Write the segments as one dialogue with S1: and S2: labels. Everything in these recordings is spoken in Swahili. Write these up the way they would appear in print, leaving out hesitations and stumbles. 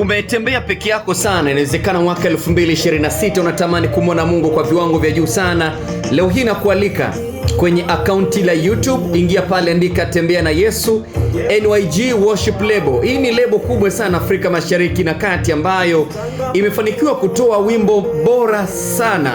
S1: Umetembea peke yako sana, inawezekana mwaka 2026 unatamani kumwona Mungu kwa viwango vya juu sana. Leo hii nakualika kwenye akaunti la YouTube, ingia pale, andika Tembea na Yesu NYG Worship Label. Hii ni lebo kubwa sana Afrika Mashariki na Kati ambayo imefanikiwa kutoa wimbo bora sana,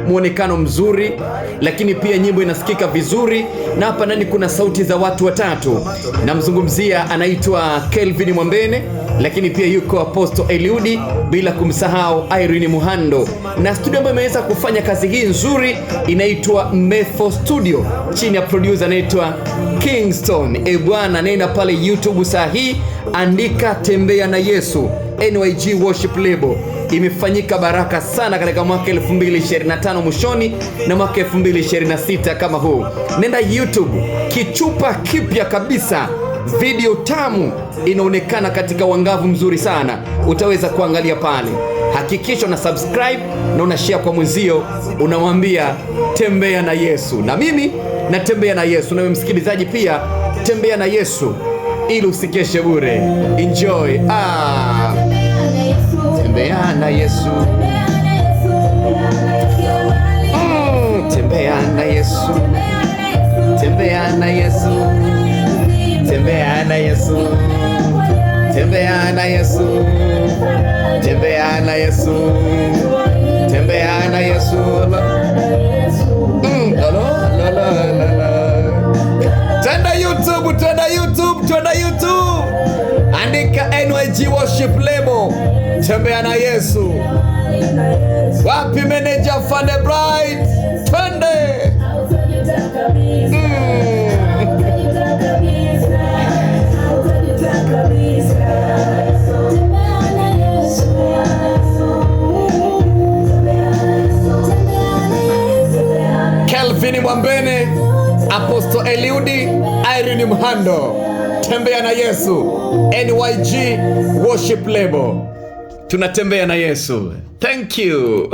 S1: mwonekano mzuri, lakini pia nyimbo inasikika vizuri, na hapa ndani kuna sauti za watu watatu. Namzungumzia anaitwa Kelvin Mwambene, lakini pia yuko Apostle Eliudi, bila kumsahau Irene Muhando. Na studio ambayo imeweza kufanya kazi hii nzuri inaitwa Mefo Studio, chini ya producer anaitwa Kingston. E bwana, nenda pale YouTube saa hii, andika Tembea na Yesu NYG Worship Label. Imefanyika baraka sana katika mwaka 2025 mwishoni na mwaka 2026 kama huu. Nenda YouTube, kichupa kipya kabisa, video tamu inaonekana katika uangavu mzuri sana, utaweza kuangalia pale. Hakikisha una subscribe na una share kwa mwenzio, unamwambia tembea na Yesu. Na mimi natembea na Yesu, nawe msikilizaji pia tembea na Yesu ili usikeshe bure. Enjoy. Tembea na Yesu. Tembea na Yesu. Tembea na Yesu. Tembea na Yesu. Tembea na Yesu. Tembea na Yesu. Tembea na Yesu. La la la la la. Twenda YouTube, twenda YouTube, twenda YouTube. Andika NYG Worship Label. Tembea na Yesu. Wapi manager Fande Bright? Twende. Kelvin Mwambene, Apostle Eliudi, Irene Mhando. Tembea na Yesu. NYG Worship Label. Tunatembea na Yesu. Thank you.